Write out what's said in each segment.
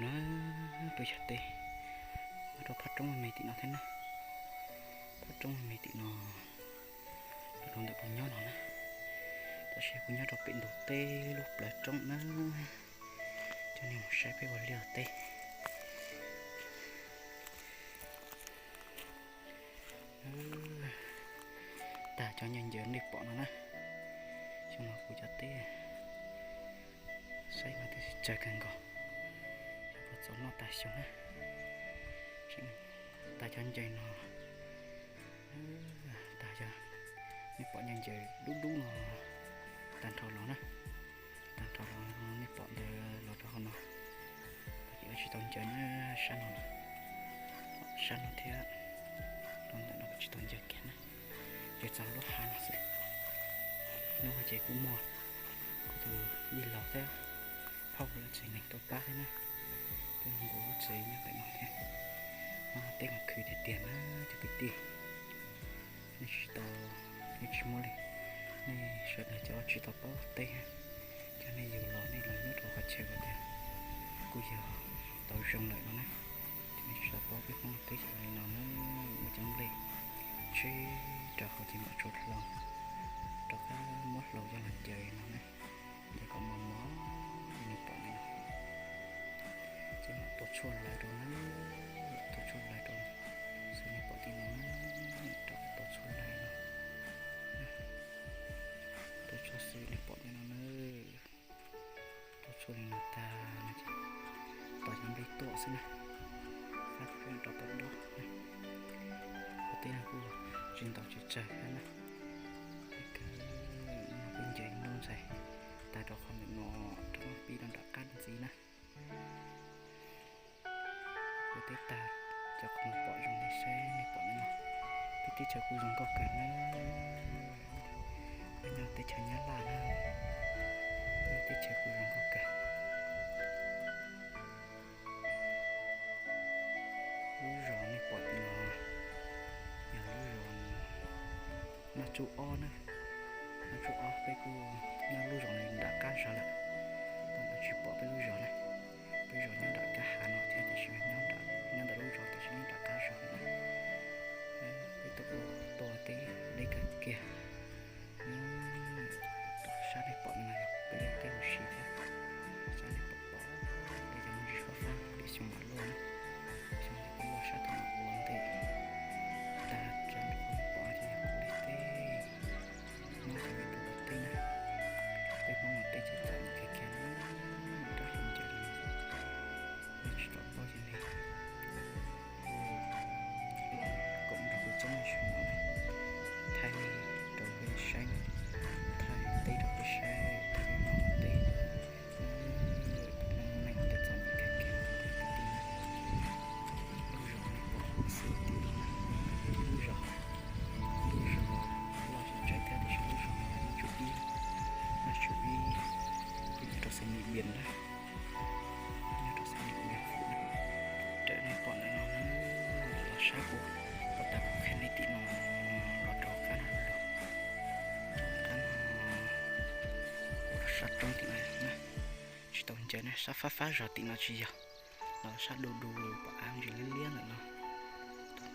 Na, tus yog teb, nyob rau phab roob me tim no thiab na. Phab roob me tim no, rau ntawm kuv nyob no na. Tab sis kuv nyob rau pem ntug teb lub plawv roob na. Coj nej mus saib peb ua liaj teb. Tag cov ncaws ncaws nej pom no na. Xyoo no kuv cov teb saib no twb tsawg kawg nkaus. Xyov puas txaus noj tag xyoo na. Tag cov ncaws no, tag cov, nej pom ncaws ncaws dub dub no tag nrho los na. Tag nrho los nej pom ntawd los rau hauv no. Ces tsis tau ncaws na, sab no, sab no thiab, rau ntawm no tsis tau ncaws kiag na. Ces txog lub hav no xwb. Hnub no ces kuj muaj kuv tus yij laus thiab phauj lawv tsev neeg tuaj pab thiab na. Tuaj nyob kuv lub tsev nyob pem no thiab. Hnub no teb mas khwv tiag tiag na cov kwv tij. Nej tsis tau, nej tsis muaj li, nej sawv daws cov tsis tau paub teb, cov nej yug los nej los nyob rau qhov chaw uas tias kuj yog tau zoo lawm no na. Ces nej tsis tau paub peb Hmoob teb chaws li no na, muaj cov nplej tsheb rau hauv ces mam tsuas hlau, rov qab muab hlau coj los ncaws no na. Ncaws kom mos mos li nej pom ntawm no. Ces mam tua tshuaj lawv rau na, tua tshuaj lawv rau xwb nej pom tim no na, rov qab tua tshuaj lawv no. Tua tshuaj xwb nej pom ntawm no na. Tua tshuaj li no tag no ces tos cov nplej tuaj xwb na. Fab rau tau dob na. Qhov teb no kuj tsis ntau tsis tsawg thiab na. Peb ncaws nub ntxhais tag rau qhov ntawm no, rov pib rau nram qab ntxiv na. Kuv teb tag, cov qhov pom zoo li saib nej pom ntawm no, peb teb chaws kuj zoo nkauj kawg na. Peb nyob teb chaws Nyab Laj na, nyob teb chaws kuj zoo nkauj kawg. Lub zos nej pom tim no yog lub zos Naj Tsuj Ob na. Naj Tsuj Ob peb kuj nyob lub zos nram qab zog lawm, tab sis tsis pom peb lub zos na. Peb zos nyob nram qab hav no thiab tiam sis nyob ntawm lub zos tiam sis nyob nram qab zog na. Peb tuaj ua teb deb kawg kiag. Sab nej pom no yog peb teb huv si thiab. Sab nej pom pom peb cov me ntsis fab fab li xyoo mam luaj na. Xyoo no peb luaj sab tom no ua ntej tag, cov nej pom ces yog kuv li teb. Hmoob ces peb ua teb na, peb Hmoob ua teb ces txom nyem kawg kiag na, rau xyoo ncaws li no, nej tsis tau paub ces nej koom nrog kuv txhawb nqa no na, thaij rau peb saib, thaij teb rau peb saib, thaij peb Hmoob ua teb, peb Hmoob neej ua teb txom nyem kawg kiag li kwv tij na. Lub zos nej pom xwb tim no na, lub zos, lub zos loj tsis tsawg thiab tiam sis lub zos no yog Naj Tsuj Ib, Naj Tsuj Ib, kuj nyob rau xeev Dim Npias na, nyob rau xeev Dim Npias. Raws nej pom ntawm no na, los sab kuv, pos tag kuv qhia nej tim no los rau qab no lug, qab no, sab roob tim no na, tsis tau ncaws na, sab fab fab zog tim no tsis yog, los sab du du pom av ntsis liab liab ntawm no.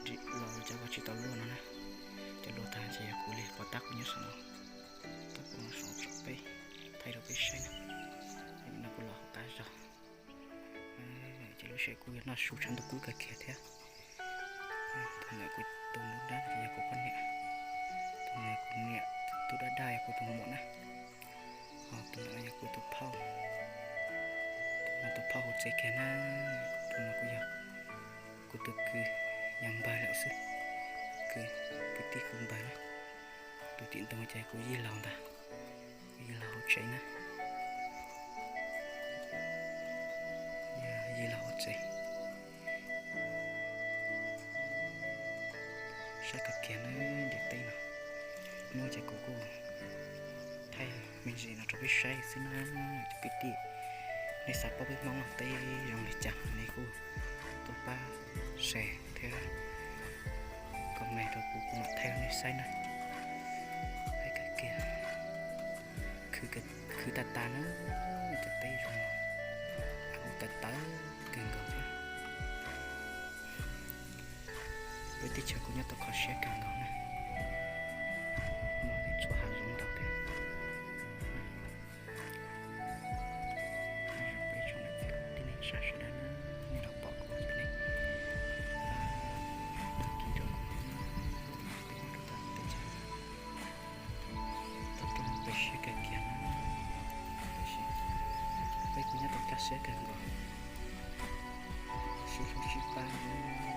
Tus ntsis los cov uas tsis tau luaj no na, cov luaj tag ces yog kuv li, pos tag kuv nyob saum no, tab kuv nyob saum tsom peb, thaij rau peb saib na. No kuv los hauv qab zog, ces lub sij hawm kuj yog noj su tshav ntuj kub kawg kiag thiab. Tus ntawm kuv tus ntub dab ces yog kuv poj niam, tus ntawm kuv niam tus dab dab yog kuv tus muam na. Ho tus no yog kuv tus phauj, tus no tus phauj hauv tsev kiag na. Tus no kuj yog kuv tus kwv, yog npawg lawm xwb, kwv, kwv tij kwv npawg na. Tus tim ntoo ces kuv yij laug ntag, kuv yij laug hauv tsev na, yij laug hauv tsev. Sab kawg kiag na, ntiaj teb no. Hnub ces kuv kuj thaij me ntsis no rau peb saib xwb na, cov kwv tij. Nej xav paub peb Hmoob ua teb zoo li cas nej kuj tuaj pab share thiab comment rau kuv, kuv mam thaij rau nej saib na. Thaij kawg kiag, khwv tag tag na, cov teb zoo, av kuj tawv tawv kawg Nyob tau kho siab kawg nkaus na, muaj txhua hav zoov ntau kawg. Peb tsoom niam txiv kwv tij neej tsa sawv daws na, nej los pom kuv ces nej đăng ký rau kuv, peb nyob rau teb chaws tau rau peb siab kawg kiag na, tiam sis peb kuj nyob tau kaj siab kawg nkaus, sib hlub sib pab na.